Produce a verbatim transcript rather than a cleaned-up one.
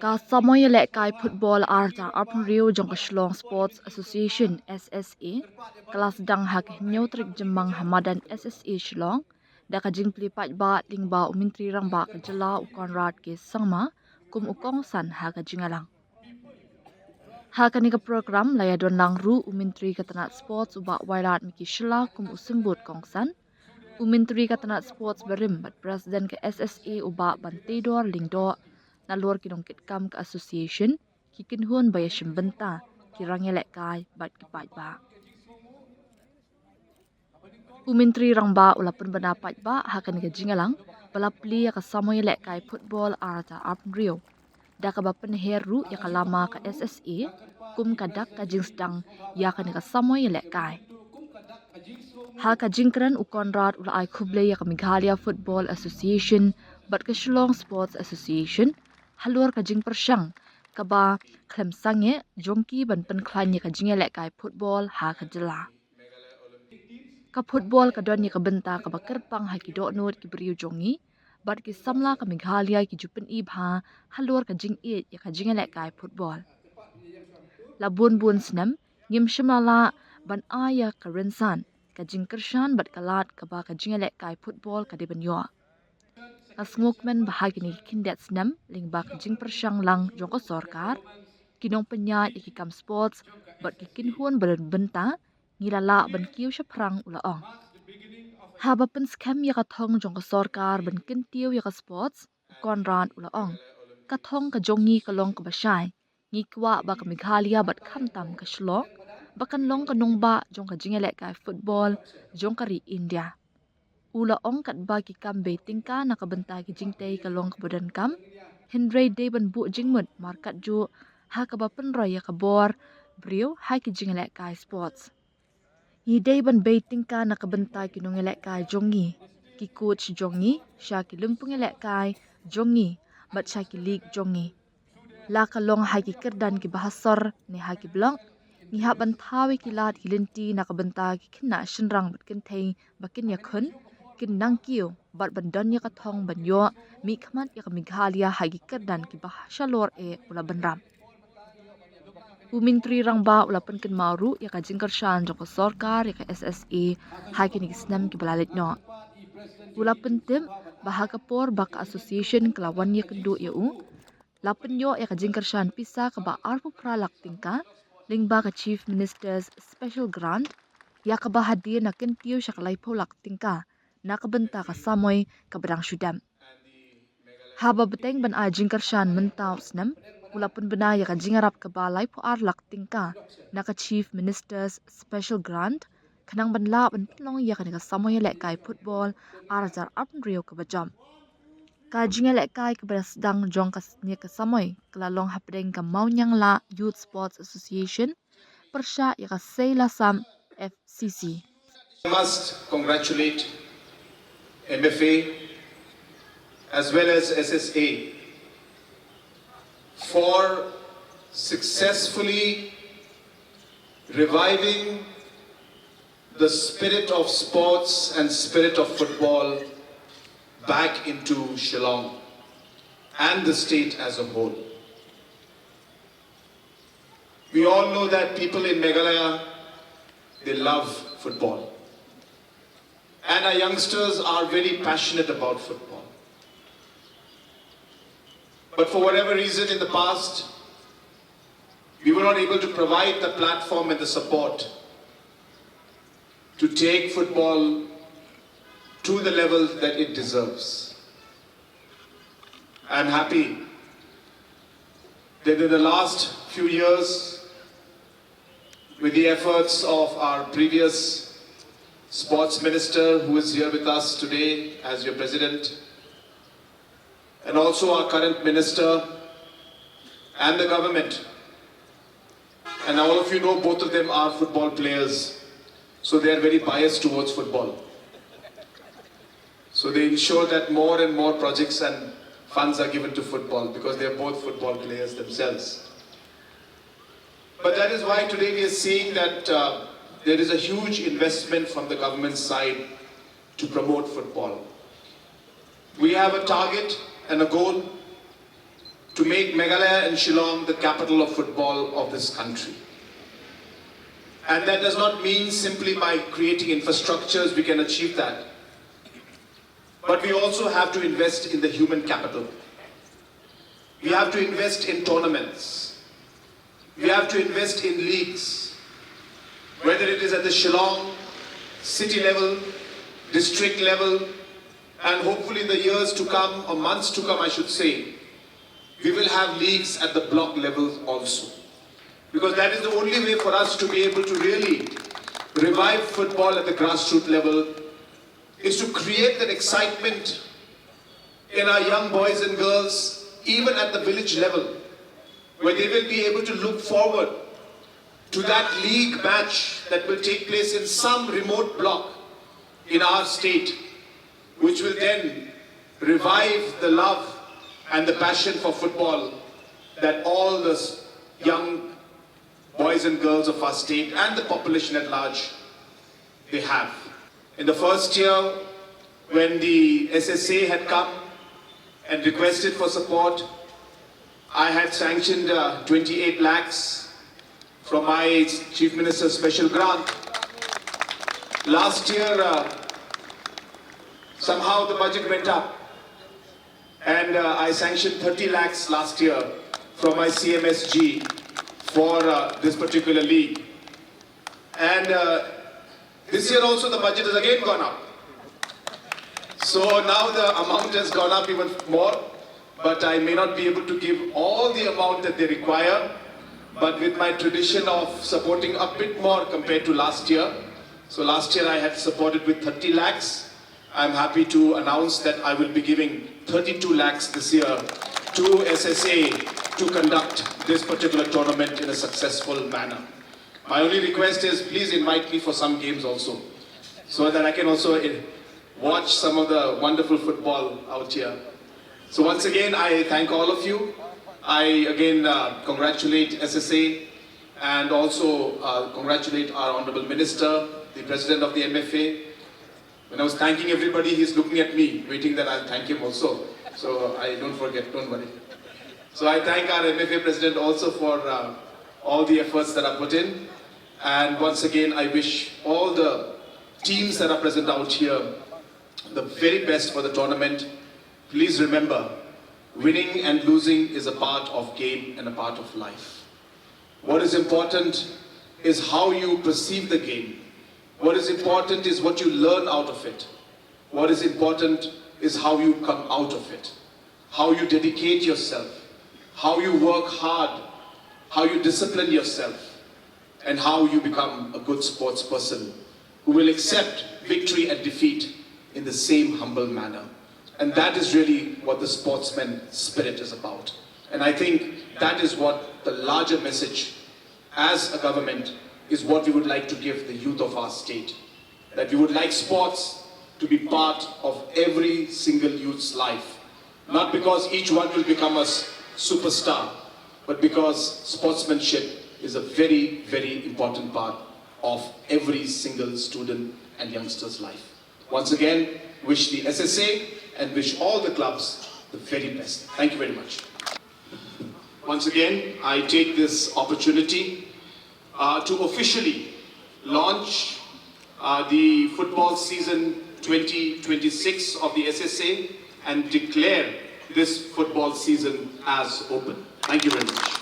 Ka samoi ïalehkai football ar hajar arphew hynriew jong ka Shillong Sports Association, S S A, ka la sdang ha ka hynñiew tarik Jymmang ha madan S S A Shillong, da ka jingplie paidbah lyngba u Myntri Rangbah ka jylla u Conrad K Sangma kum u kongsan ha ka jingïalang. Ha kane ka program la ïadon lang ruh u Myntri ka tnat Sports u Bah Wailadmiki Shylla kum u symbud kongsan, u Myntri ka tnat Sports barim bad President ka S S A u Bah Banteidor Lyngdoh, nalor ki nongkitkam ka association, ki kynhun ba ïashim bynta, ki rangïalehkai bad ki paidbah. U Myntri Rangbah u la pynbna paidbah ha kane ka jingïalang ba la plie ïa ka samoi ïalehkai football ar hajar arphew hynriew, da kaba pynher ruh ïa ka lama ka S S A kum ka dak ka jingsdang ïa kane ka samoi ïalehkai. Ha ka jingkren u Conrad u la ai khublei ïa ka Meghalaya Football Association bad ka Shillong Sports Association halor ka jingpyrshang kaba khlem sangeh jong ki ban pynkhlaiñ ïa ka jingïalehkai football ha ka jylla. Ka football ka don ïa ka bynta kaba kyrpang ha ki dohnud ki briew jong ngi, bad ki samla ka Meghalaya ki ju pyni bha halor ka jingïeit ïa ka jingïalehkai football. La bun bun snem ngim shym la lah ban ai ïa ka rynsan, ka jingkyrshan bad ka lad kaba ka jingïalehkai football ka dei ban ïoh. Nga sngewkmen ba ha kine ki khyndiat snem lyngba ka jingpyrshang lang jong ka sorkar, ki nongpynïaid ïa ki kam sports bad ki kynhun ba don bynta, ngi la lah ban kiew shaphrang, u la ong. Haba pynskhem ïa ka thong jong ka sorkar ban kyntiew ïa ka sports, u Conrad u la ong, ka thong ka jong ngi ka long kaba shai. Ngi kwah ba ka Meghalaya bad khamtam ka Shillong ba kan long ka nongbah jong ka jingïalehkai football jong ka ri India. U la ong katba ki kam bei tyngka na ka bynta ki jingtei ka long kaba donkam, hynrei dei ban buh jingmut markatjuh ha kaba pynroi ïa ka bor briew ha ki jingïalehkai sports. Ngi dei ban bei tyngka na ka bynta ki nongïalehkai jong ngi, ki coach jong ngi, sha ki lympung ïalehkai jong ngi bad sha ki league jong ngi. La ka long ha ki kyrdan kiba ha sor ne ha ki block, ngi hap ban thaw ïa ki lad ki lynti na ka bynta ki khynnah shynrang bad kynthei ba kin ïakhun, kin nang kiew bad ban don ïa ka thong ban ïoh mihkhmat ïa ka Meghalaya ha ki kyrdan kiba shalor eh, u la bynrap. U Myntri Rangbah u la pynkynmaw ruh ïa ka jingkyrshan jong ka sorkar ïa ka S S A ha kine ki snem kiba la leit noh. U la pyntip ba ha ka por ba ka association ka la wan ïakynduh ïa u, la pynïoh ïa ka jingkyrshan pisa kaba arphew phra lak tyngka lyngba ka Chief Minister's Special Grant, ïa kaba hadien la kyntiew sha ka laiphew lak tyngka na ka bynta ka samoi kaba dang shu dep. Haba bteng ban ai jingkyrshan mynta u snem, u la pynbna ïa ka jingïarap kaba laiphew ar lak tyngka na ka Chief Minister's Special Grant, khnang ban lah ban pynlong ïa kane ka samoi ïalehkai football ar hajar arphew hynriew kaba jop. Ka jingïalehkai kaba sdang jong kane ka samoi ka la long hapdeng ka Mawniangla Youth Sports Association pyrshah ïa ka Seilasam F C C. I must congratulate M F A as well as S S A for successfully reviving the spirit of sports and spirit of football back into Shillong and the state as a whole. We all know that people in Meghalaya, they love football. And our youngsters are very passionate about football. But for whatever reason in the past, we were not able to provide the platform and the support to take football to the level that it deserves. I'm happy that in the last few years, with the efforts of our previous sports minister, who is here with us today as your president, and also our current minister and the government, and all of you know both of them are football players, so they are very biased towards football. So they ensure that more and more projects and funds are given to football because they are both football players themselves. But that is why today we are seeing that, uh, there is a huge investment from the government side to promote football. We have a target and a goal to make Meghalaya and Shillong the capital of football of this country. And that does not mean simply by creating infrastructures we can achieve that. But we also have to invest in the human capital. We have to invest in tournaments. We have to invest in leagues, whether it is at the Shillong, city level, district level, and hopefully in the years to come, or months to come, I should say, we will have leagues at the block level also. Because that is the only way for us to be able to really revive football at the grassroots level, is to create that excitement in our young boys and girls, even at the village level, where they will be able to look forward to that league match that will take place in some remote block in our state, which will then revive the love and the passion for football that all the s- young boys and girls of our state and the population at large, they have. In the first year, when the S S A had come and requested for support, I had sanctioned uh, twenty-eight lakhs from my Chief Minister's special grant. Last year, uh, somehow the budget went up, and uh, I sanctioned thirty lakhs last year from my C M S G for uh, this particular league. And uh, this year also the budget has again gone up. So now the amount has gone up even more, but I may not be able to give all the amount that they require. But with my tradition of supporting a bit more compared to last year, so last year I had supported with thirty lakhs, I'm happy to announce that I will be giving thirty-two lakhs this year to S S A to conduct this particular tournament in a successful manner. My only request is please invite me for some games also, so that I can also eh, watch some of the wonderful football out here. So once again, I thank all of you. I again uh, congratulate S S A and also uh, congratulate our Honorable Minister, the President of the M F A. When I was thanking everybody, he's looking at me, waiting that I'll thank him also. So I don't forget, don't worry. So I thank our M F A President also for uh, all the efforts that are put in. And once again, I wish all the teams that are present out here the very best for the tournament. Please remember, winning and losing is a part of game and a part of life. What is important is how you perceive the game. What is important is what you learn out of it. What is important is how you come out of it, how you dedicate yourself, how you work hard, how you discipline yourself, and how you become a good sports person who will accept victory and defeat in the same humble manner. And that is really what the sportsman spirit is about. And I think that is what the larger message as a government is what we would like to give the youth of our state. That we would like sports to be part of every single youth's life. Not because each one will become a superstar, but because sportsmanship is a very, very important part of every single student and youngster's life. Once again, wish the S S A and wish all the clubs the very best. Thank you very much. Once again, I take this opportunity uh, to officially launch uh, the football season twenty twenty-six of the S S A and declare this football season as open. Thank you very much.